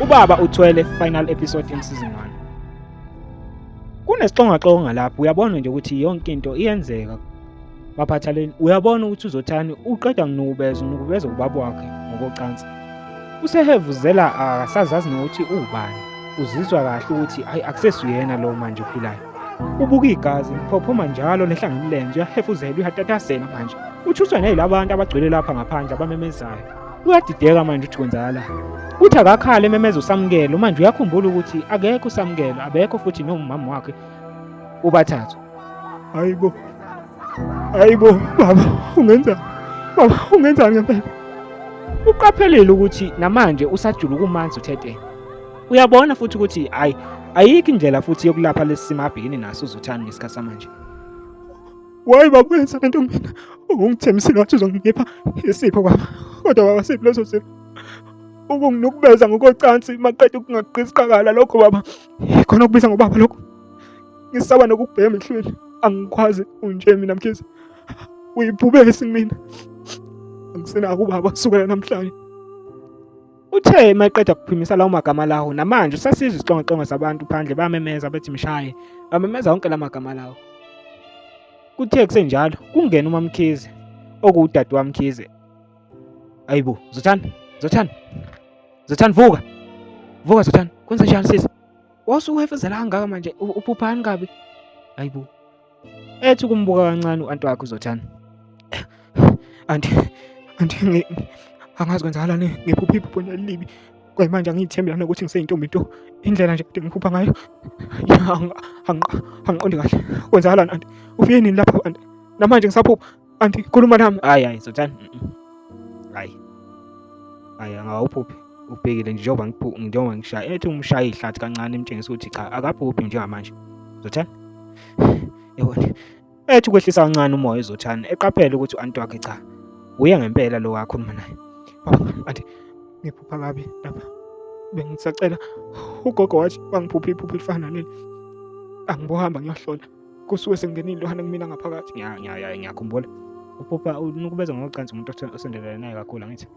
Ubaba uthwele final episode in season 1. Kunesixongaxonga lapho uyabona nje ukuthi yonke into iyenzeka baphathaleni uyabona ukuthi uzothani uqeda nginukubeza unukubeza ubaba wakhe ngokocansi. Usehevuzela akasazazi nokuthi uwubani. Uzizwa kahle ukuthi hayi akusesuyena lo manje ophilayo. Ubuka igazi liphophoma njalo lehla ngemilenze uyahefuzela uyatatazela manje. Uthuswa nayilabantu abagcwele lapha ngaphandle abamemezayo. Uyadideka manje uthi kwenzakalani. Uthi akakhale ememeza uSamukelo manje uyakhumbula ukuthi akekho uSamukelo abekho futhi nomama wakhe ubathathu. Hayibo. Hayibo baba ungenza baba ungenzani ngempela? Uqaphelile ukuthi namanje usajula ukumanzi uthethe. Uyabona futhi ukuthi hayi ayikho indlela futhi yokulapha lesi simo abhekene naso uZothani ngesikhathi samanje. Why baba uyenza lento kumina? Ungithembisile wathi uzongipha isipho baba. Kodwa baba siphi leso sipho? Ukunginukubeza ngokocansi maqeda ukungagqizi qakala lokho baba. Khona ukubiza ngobaba lokho. Ngisaba nokubhema emehlweni. Angikwazi unje mina Mkhize. Uyibhubesi mina. Angisenako ubaba kusukela namhlanje. Uthe mayeqeda kuphimisa lawo magama lawo namanje usasizwa isixongaxonga sabantu phandle bayamemeza bethi mshaye bamemeza wonke la magama lawo. Kuthe kusenjalo kungena uMaMkhize okuwudade waMkhize. Ayibo, Zothani, Zothani. Zothani vuka. Vuka Zothani. Kwenze njani sisi? Wawusuhefezela kangaka manje uphuphani kabi? Ayibo. Ethi ukumbuka kancane u-anti wakhe uZothani. Anti, anti angazi kwenzakalani ngiphupha iphupho nje elibi. Kwayimanje angiyithembi lana ukuthi ngiseyintombi nto. Indlela nje kade ngiphupha ngayo angiqondi kahle. Kwenzakalani anti? Ufike nini lapha anti? Namanje ngisaphupha. Anti khuluma nami. Hayi hayi Zothani. Hayi. Hayi angawuphuphi. Ubhekile nje njengoba njengoba ngishaya ethi umshaya ihlathi kancane imtshengisa ukuthi cha akaphuphi njengamanje. Zothani. Yabona. Ethi ukwehlisa kancane umoya uZothani eqaphela ukuthi u-anti wakhe cha uye ngempela lo akhuluma naye. Baba anti ngiphupha kabi lapha. Bengisacela ugogo wathi wangiphupha iphupho elifana naleli. Angibohamba ngiyohlola. Kusuke sekungena iy'lwane kumina ngaphakathi. Ngiyakhumbula. Uphupha unukubeza ngocansi umuntu osondelene naye kakhulu angithi?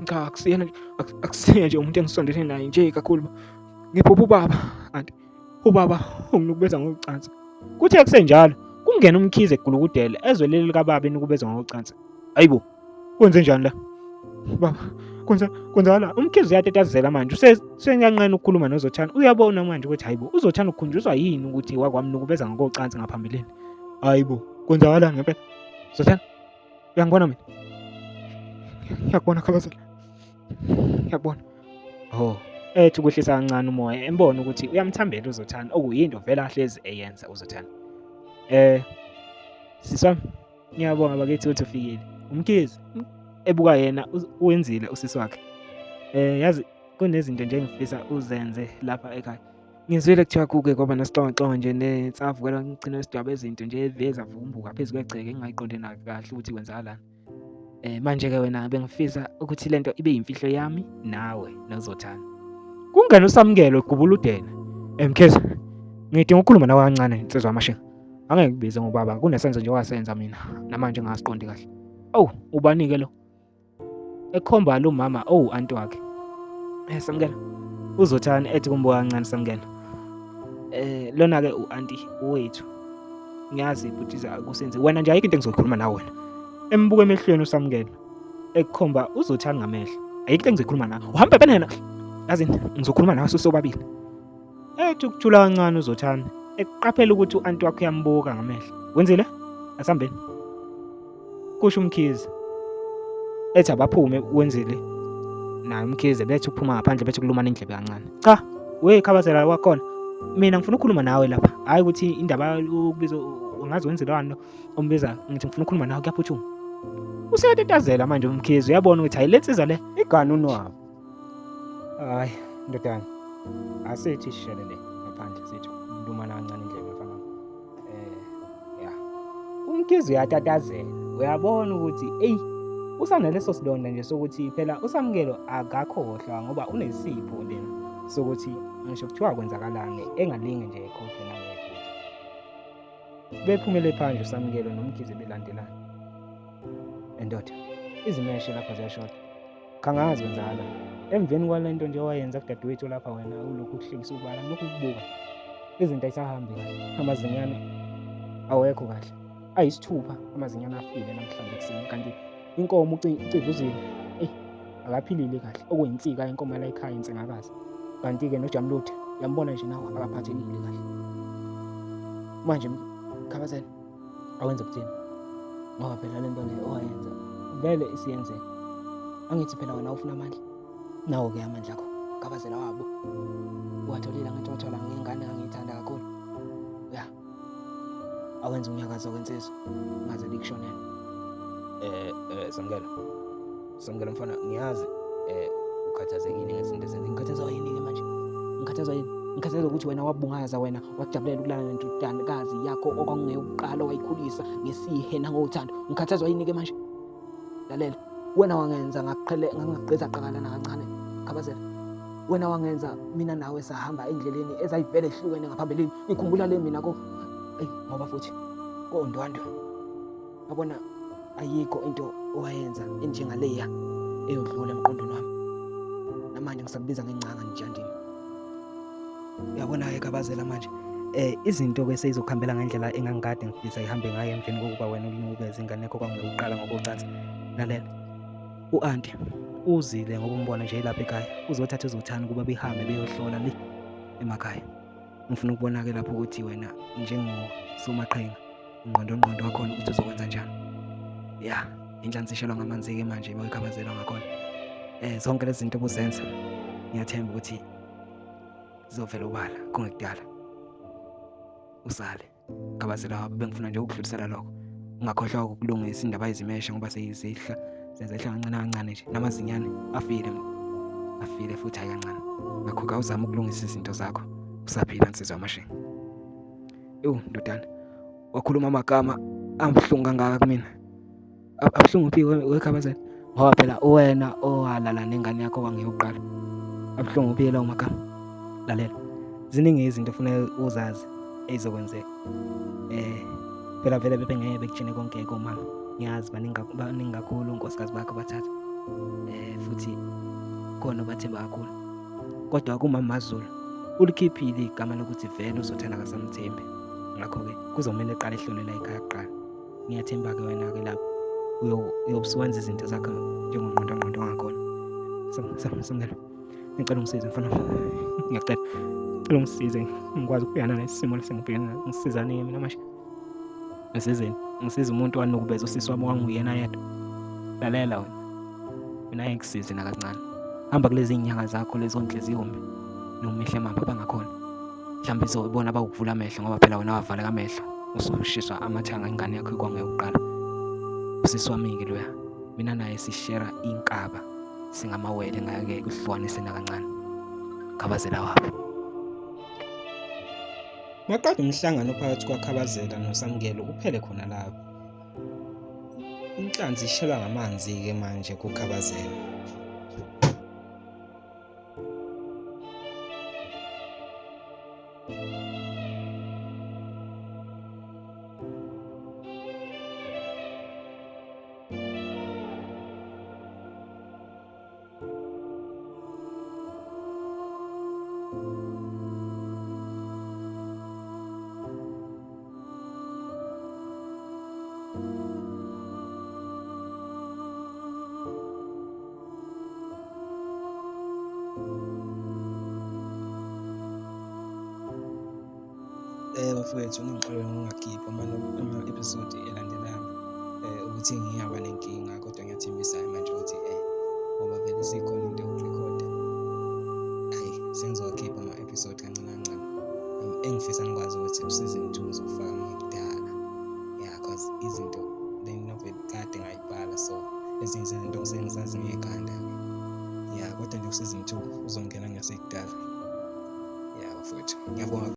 Cha akusiyena akusiye nje umuntu engisondelene naye nje kakhulu. Ngiphupha ubaba anti ubaba unginukubeza ngocansi. Kuthe kusenjalo kungena uMkhize egulukudele ezwe leli likababa enukubeza ngocansi. Hayibo, kwenze njani la? Baba, kwenza kwenzakala uMkhize uyatatazela manje useyanqena ukukhuluma noZothani. Uyabona manje ukuthi hayibo uZothani ukhunjuzwa yini ukuthi wakwamnukubeza ngokocansi ngaphambilini. Hayibo, kwenzakalani ngempela? Zothani, uyangibona mina? Ngiyakubona Khabazela. Ngiyakubona. Oh, ethi ukwehlisa kancane umoya embona ukuthi uyamthambela uZothani okuyinto vele ahlezi eyenza uZothani. Eh sisi wami ngiyabonga bakithi ukuthi ufikile. UMkhize ebuka yena wenzile usisi wakhe. Eh yazi kunezinto nje engifisa uzenze lapha ekhaya. Ngizwile kuthiwa kuke kwaba nesixongaxonga nje nensavu kwala ngigcina sidwaba izinto nje eveza vumbuka phezu kwegceke engingayiqonde nakahle ukuthi kwenzakalani. Eh manje ke wena bengifisa ukuthi lento ibe yimfihlo yami nawe noZothani. Kungena uSamukelo egubuludela. Eh Mkhize, ngidinga ukukhuluma nawe kancane insizwa yamashinga. Angeke ngikubize ngobaba kunesenzo nje wasenza mina namanje ngasiqondi kahle. Oh, ubani ke lo? Ekhomba lo mama owu anti wakhe. Eh Samukela. Uzothani ethi kumbuka kancane Samukela. Eh lona ke u-anti wethu. Ngiyazi bhutiza kusenze wena nje ayikho into engizoyikhuluma nawe wena. Embuka emehlweni uSamukela. Ekukhomba uzothani ngamehlo. Ayikho into engizoyikhuluma nawe. Uhamba benena. Yazi ngizokhuluma nawe sosobabili. Ethi ukuthula kancane uZothani eqaphela ukuthi u-anti wakhe uyambuka ngamehlo. Wenzile? Asambeni. Kusho uMkhize. Ethi abaphume wenzile. Naye uMkhize bethi ukuphuma ngaphandle bethi kulumana indlebe kancane. Cha, we Khabazela wakhona. Mina ngifuna ukukhuluma nawe lapha. Hayi ukuthi indaba ukubiza ungazi wenzelwani lo ombiza ngithi ngifuna ukukhuluma nawe kuyaphuthuma. Useyatatazela manje uMkhize uyabona ukuthi hayi lensizwa le igana unwabu. Hayi ndodana, asithi sishelele ngaphandle sithi lumana kancane indlebe mfana. Eh ya. UMkhize uyatatazela. Uyabona ukuthi eyi usanaleso silonda nje sokuthi phela uSamukelo akakhohlwa ngoba unesipho lena sokuthi ngisho kuthiwa kwenzakalani engalinge nje ekhohlwe nangephutha. Bephumele phandle uSamukelo noMkhize belandelana. Endoda, izimeshe lapha ziyashoda. Kangazi kwenzakala. Emveni kwale nto nje owayenza kudadewethu lapha wena ulokhu uhlekisa ubala ngilokhu ukubuka. Izinto ayisahambi kahle. Amazinyane awekho kahle. Ayisithupha amazinyane afile namhlanje ekuseni kanti inkomo ucivuzile. Eyi akaphilile kahle okuyinsika yenkomo yala ekhaya insengakazi. Kanti-ke noJamlutha uyambona nje nawe akaphathekile kahle. Manje Khabazela awenze kuthini? Ngoba phela le nto le owayenza vele isiyenzeka. Angithi phela wena ufuna amandla. Nawo-ke amandla akho Khabazela wabo. Uwatholile angithi wathola ngengane engangiyithanda kakhulu. Ya. Awenze unyakazo kwensizwa. Ungaze likushonele. Samkelo. Samkelo mfana ngiyazi ukhathazekile ngezinto ezenza. Ngikhathazwa yini-ke manje? Ngikhathazwa yini? Ngikhathazwa ukuthi wena wabungaza wena wakujabulela ukulala nendodakazi yakho okwakungeyokuqala wayikhulisa ngesihe nangothando. Ngikhathazwa yini-ke manje? Lalela, wena wangenza ngaqhele ngangagqiza qakala nakancane. Khabazela. Wena wangenza mina nawe sahamba endleleni ezayivele ihlukene ngaphambilini. Ngikhumbula le mina ko eyi ngoba futhi koNdwandwe. Yabona ayikho into owayenza enjengaleya eyodlula emqondweni wami. Namanje ngisakubiza ngencanga njandini. Uyabona-ke Khabazela manje izinto-ke seyizokuhambela ngendlela engangikade ngifisa ihambe ngayo emveni kokuba wena ulinukubeze ingane yakho kwangekuqala ngokocansi. Lalela, u-anti uzile ngoba umbona nje elapha ekhaya, uzothatha uzothani ukuba behambe beyohlola le emakhaya. Ngifuna ukubona-ke lapho ukuthi wena njengosomaqhinga ungqondongqondo wakhona ukuthi uzokwenza njani. Ya, inhlansi ishelwa ngamanzi-ke manje uma ikhabazelwa ngakhona. Zonke lezi zinto obuzenza ngiyathemba ukuthi zizovela obala kungekudala. Usale Khabazela wabo, bengifuna nje ukudlulisela lokho. Ungakhohlwa ukulungisa indaba yezimesha ngoba seyizihla sezehla kancane kancane nje namazinyane afile afile futhi hayi kancane. Ngakho-ke awuzame ukulungisa izinto zakho usaphila nsizwa yamashinga. Ewu ndodana, wakhuluma amagama abuhlungu kangaka kumina. Abuhlungu phi wekhabazela? Ngoba phela uwena owalala nengane yakho kwangeyokuqala. Abuhlungu phi lawo magama? Lalela, ziningi izinto ofuneka uzazi ezizokwenzeka. Phela vele bebengeke bekutshene konke komama. Ngiyazi baningi kakhulu unkosikazi bakho bathatha. Futhi khona obathemba kakhulu. Kodwa kumama MaZulu ulikhiphile igama lokuthi vele uzothanda kasamthembi. Ngakho-ke kuzomele eqale ehlole la ekhaya kuqala. Ngiyathemba-ke wena-ke lapho uyobe usuwenza izinto zakho njengongqondongqondo wangakhona. Samukelo, ngicela ungisize mfana, ngiyacela. Ngicela ungisize ngikwazi ukubhekana nalesi simo lesi engibhekene naso. Ngisizani-ke mina manje? Ngisizeni? Ngisiza umuntu owanukubeza usisi wami owanguyena yedwa. Lalela wena, mina ngeke ngikusize nakancane. Hamba kulezi nyanga zakho lezo nhliziyo mbi nomihla emambi abangakhona. Mhlawumbe izobona bakuvula amehlo ngoba phela wena wavaleka amehlo usushiswa amathanga ingane yakho ikwangeyokuqala. Usisi wami-ke loya, mina naye sishera inkaba singamawele ngeke kuhlukanise nakancane. Khabazela wabo. Maqede umhlangano phakathi kwaKhabazela noSamkelo uphele khona lapho. Inhlanzi ishelwa ngamanzi-ke manje kuKhabazela. Bafowethu ningixolele ngokungakhiphi ama-episode elandelana ukuthi ngingaba nenkinga kodwa ngiyathembisa manje ukuthi ngoba vele isikhona into yokurekhoda, hhayi sengizowakhipha ama-episode kancane kancane. Engifisa nikwazi ukuthi u-season 2 ngizowufaka ngekudala, ya cause izinto le novel kade ngayibhala so ezinye zezinto sengizazi ngekhanda-ke. Ya kodwa nje u-season 2 uzongena kungasekudala. Ya bafowethu ngiyabonga.